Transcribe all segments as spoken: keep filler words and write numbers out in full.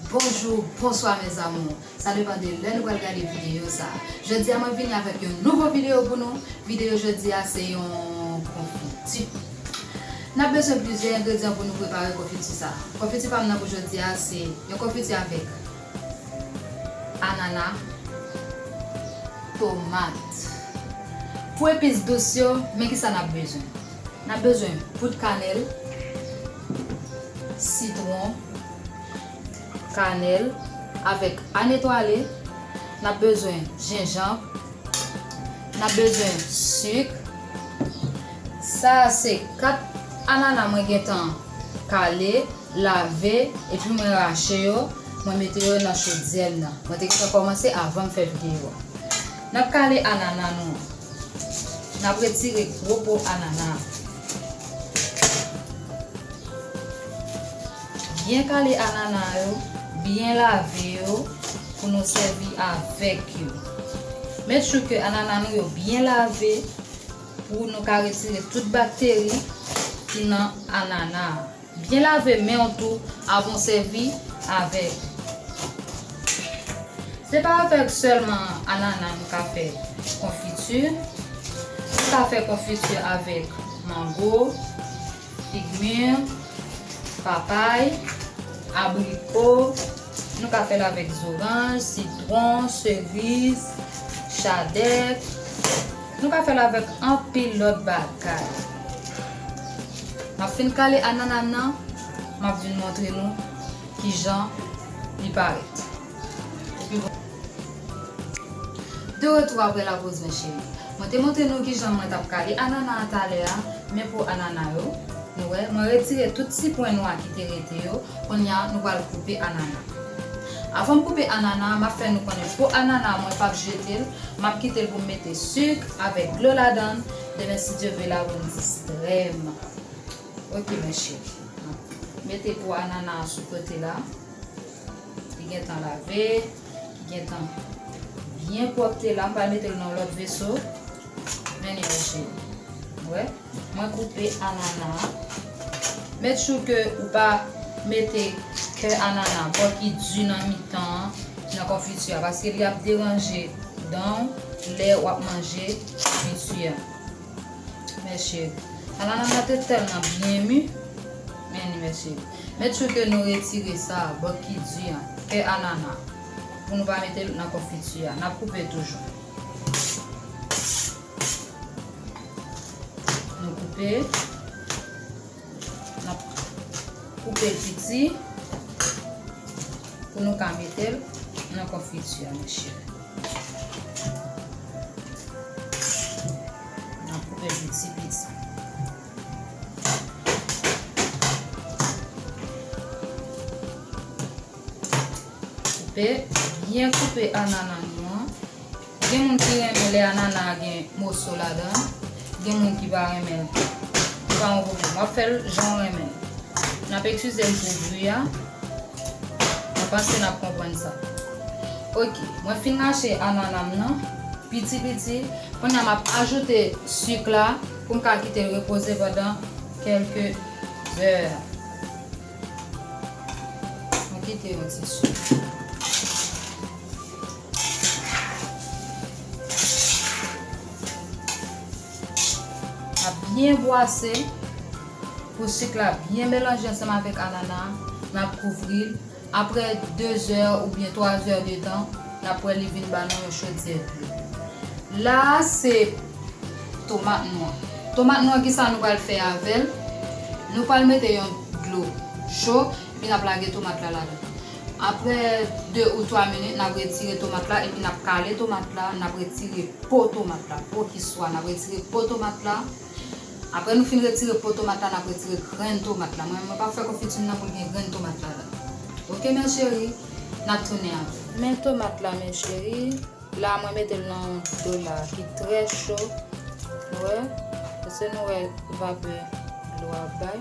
Bonjou, bonswa mes amours. Sa depann de lè nou pral gade videyo sa. Jodi a mwen vini avèk yon nouvo videyo pou nou. Videyo jodi a se yon konfiti. N ap bezwen plizyè engredyan pou nou prepare konfiti sa. Konfiti pa m nan pou jodi a se yon konfiti avèk anana, tomat. Pou epis dous yo, men kisa n ap bezwen. N ap bezwen poud kanèl, sitwon, kanèl avèk a netwale. N ap bezwen jenjanm. N ap bezwen sik. Sa a se kat anana mwen gentan kale, lave, epi mwen rache yo, mwen mete yo nan chodyè m nan. Mwen te gentan kòmanse avan m fè videyo a. N ap kale anana nou an. N ap retire gwo po anana a. Byen kale anana yo, byen lave yo pou nou sèvi avèk yo. Make sure ke anana nou yo byen lave pou nou ka retire tout bakteri ki nan anana a. Byen lave men w tou avan w sèvi avèk. Se pa avèk sèlman anana nou ka fè konfiti. Nou ka fè konfiti avèk mango, fig mir, papay, abriko. Nou ka fè l avèk zoranj, sitwon, seriz, chadèk. Nou ka fè l avèk anpil lòt bagay. M ap fin kale anana m nan, m ap vin montre nou kijan li parèt. Epi bon. De retour après la pause, mes chéris. Mwen te montre nou kijan mwen t ap kale anana a talè a, men pou anana yo, nou wè, mwen retire tout ti pwen nwa ki te rete yo. Kounye a, nou pral koupe anana. Avan m koupe anana, m ap fè nou konnen po anana mwen p ap jete l, m ap kite l pou m mete sik avèk dlo ladan l. Demen, si Dye vle, la pou m distrè m. Ok, mes chéris. Mete po anana a sou kote la. Li gentan lave, li gentan byen pwòpte la. M pral mete l nan yon lòt veso. Men li ranje. Wè, mwen koupe anana a. Make sure ke ou pa mete kè anana bò ki di nan mitan an nan konfiti a, paske li ap deranje dan w lè w ap manje konfiti a. Mes chéris, anana m nan te tèlman byen mi. Men li, mes chéris. Make sure ke nou retire sa, bò ki di an, kè anana, pou nou pa mete l nan konfiti a. N ap koupe toujou. Nou koupe. N ap koupe piti pou nou ka mete l nan konfiti a, mes chéris. N ap koupe piti piti. Koupe, byen koupe anana nou an. Gen moun ki renmen lè anana a gen moso ladan l, gen moun ki pa renmen l. Se pa yon pwoblèm. W ap fè l jan w renmen l. N ap eskize m pou bri a. Mwen panse n ap konprann sa. Ok, mwen fin rache anana m nan piti piti. Kounye a m ap ajoute sik la pou m ka kite l repoze pandan kèlke zè. Mwen kite yon ti sik. N ap byen bwase pou sik la byen melanje ansanm avèk anana a. N ap kouvri l. Apre de zè oubyen twa zè de tan, n ap wè li vin ba nou yon chodyè dlo. La a se tomat nou an. Tomat nou an, kisa nou pral fè avè l? Nou pral mete yon dlo cho, epi n ap lage tomat la ladan. Apre de ou twa minit, n ap retire tomat la, epi n ap kale tomat la, n ap retire po tomat la, po ki swa, n ap retire po tomat la. Apre nou fin retire po tomat la, n ap retire grenn tomat la. Mwen, mwen pa fè konfiti m nan pou l gen grenn tomat ladan. Ok, mes chéris, n ap tounen avè. Men tomat la, mes chéris. La, mwen mete l nan yon dlo la ki trè cho. Nou wè? Èske nou wè vapè dlo a ap bay?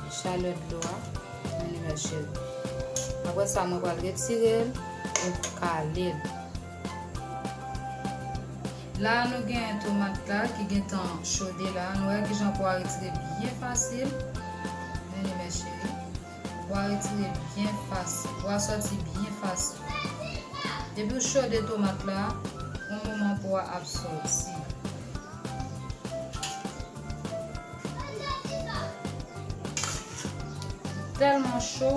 Chalè dlo a. Men li, mes chéris. Apre sa, mwen pral retire l pou kale l. La a nou gen tomat la ki gentan chode la. Nou wè kijan pou a retire byen fasil. Men li, mes chéris. Pwa retire byen fasil, pwa sòti byen fasil. Depi w chode tomat la, yon moman pwa ap sòti. Tèlman cho,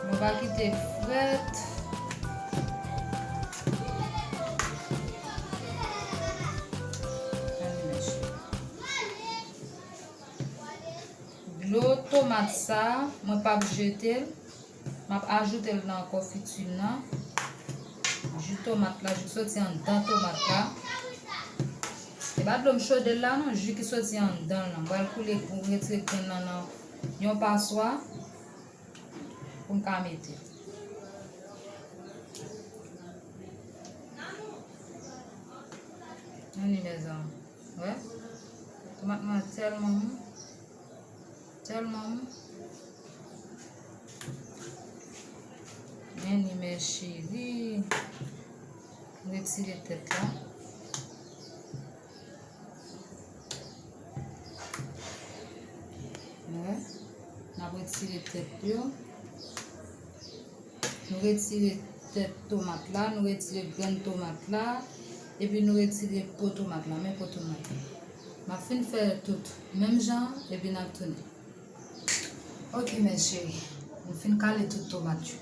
mwen pa kite frèt. Dlo tomat sa, mwen p ap jete l. M ap ajoute l nan konfiti nan. Ji tomat la, ji k soti anndan tomat la. E pa dlo m chode l la non, ji ki soti anndan l lan. M pral koule pou m retire grenn lan nan yon paswa pou m ka mete. Anni mezanmi. Wè? Tomat mwen tèlman bon. Tèlman bon. Men ni men cheri. Retire tèt la. Wè. N ap retire tèt yo. Nou retire tèt tomat la, nou retire grenn tomat la, epi nou retire po tomat la. Men po tomat la. M ap fin fè tout menm jan, epi n ap tounen. Ok, mes chéris, nou fin kale tout tomat yo.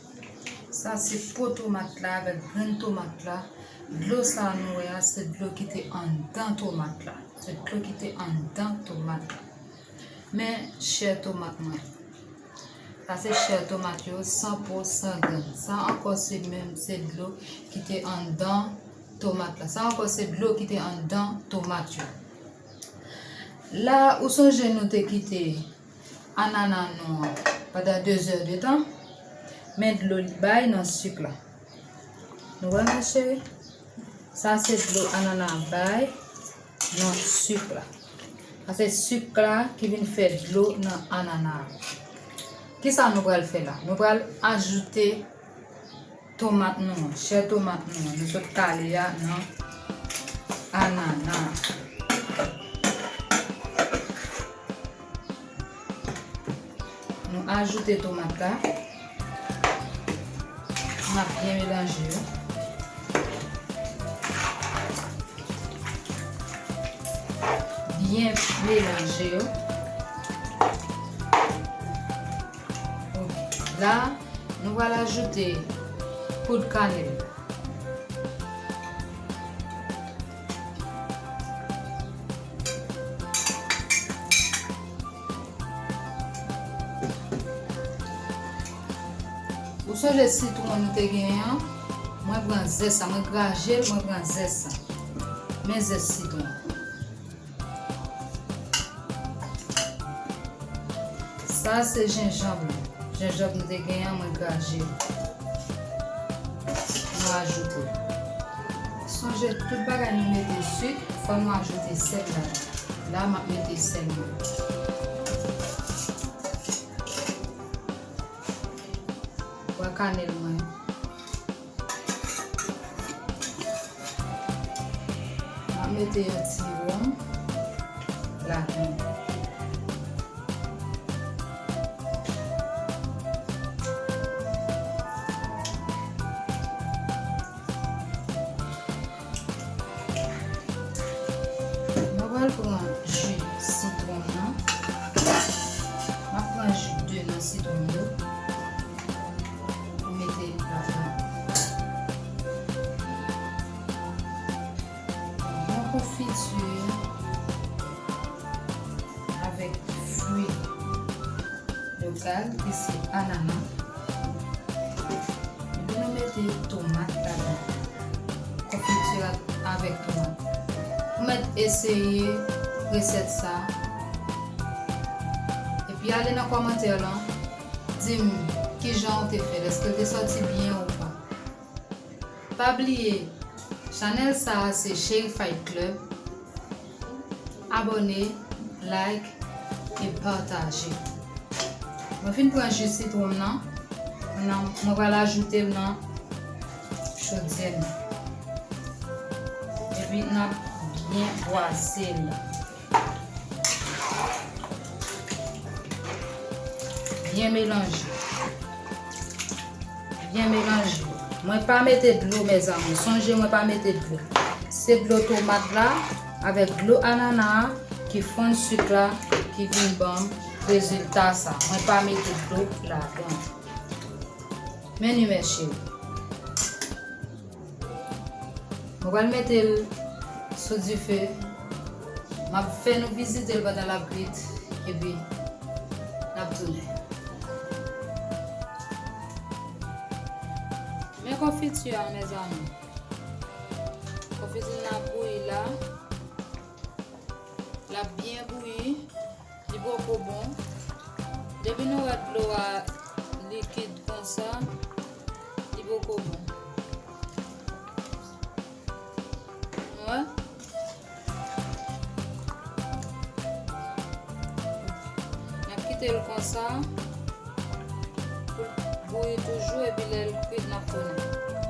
Sa se po tomat la avèk grenn tomat la. Dlo sa nou wè a, se dlo ki te anndan tomat la. Se dlo ki te anndan tomat la. Men chè tomat mwen. Sa se chè tomat yo, san po, san grenn. Sa ankò se menm, se dlo ki te anndan tomat la. Sa ankò se dlo ki te anndan tomat yo. La, ou sonje nou te kite anana nou an pandan de zè de tan. Men dlo li bay nan sik la. Nou wè, mes chéris? Sa se dlo anana bay nan sik la. Sa se sik la ki vin fè dlo nan anana a. Kisa nou pral fè la? Nou pral ajoute tomat nou an, chè tomat nou an, nou sot kale a nan anana a. Nou ajoute tomat la. N ap byen melanje yo. Byen melanje yo. Ok. La, nou pral ajoute poud kanèl. Ou sonje sitwon nou te genyen an? Mwen pran zès sa, mwen graje l, mwen pran zès sa. Men zès sitwon. Sa se jenjanm lan. Jenjanm nou te genyen an, mwen graje l. Nou ajoute. Sonje, tout bagay nou mete sik, fò nou ajoute sèl ladan. La, m ap mete sèl mwen. Pwa kanèl mwen. M ap mete yon ti wonm ladan. Mwen pral pran ji sitwon nan. M ap pran ji de nan sitwon yo pou mete ladan. Yon konfiti avèk fwi lokal ki se anana. Epi nou mete tomat ladan. Konfiti avèk tomat. Ou mèt eseye resèt sa. Epi ale nan kòmantè lan, di m kijan ou te fè l, èske l te sòti byen ou pa. Pa bliye, chanèl sa a se Cheri Fight Club. Abòne, like e pataje. Mwen fin pran ji sitwon m nan. Mwen nan, mwen pral ajoute l nan chodyè m nan. Epi n ap byen bwaze l. Byen melanje. Byen melanje. Mwen pa mete dlo, mezanmi. Sonje, mwen pa mete dlo. Se dlo tomat la avèk dlo anana a ki fonn sik la ki vin ban m rezilta sa. Mwen pa mete dlo ladan. Men ni, mèsi. Mwen pral mete l sou dife. M ap fè nou vizite l pandan l ap kwit. Epi, n ap tounen. Men konfiti a, mezanmi. Konfiti n ap bouyi la. L ap byen bouyi. Li poko bon. Depi nou wè dlo a likid konsa, li poko bon. Wè. N ap kite l konsa pou l bouyi toujou, epi lè l kwit, n ap tounen.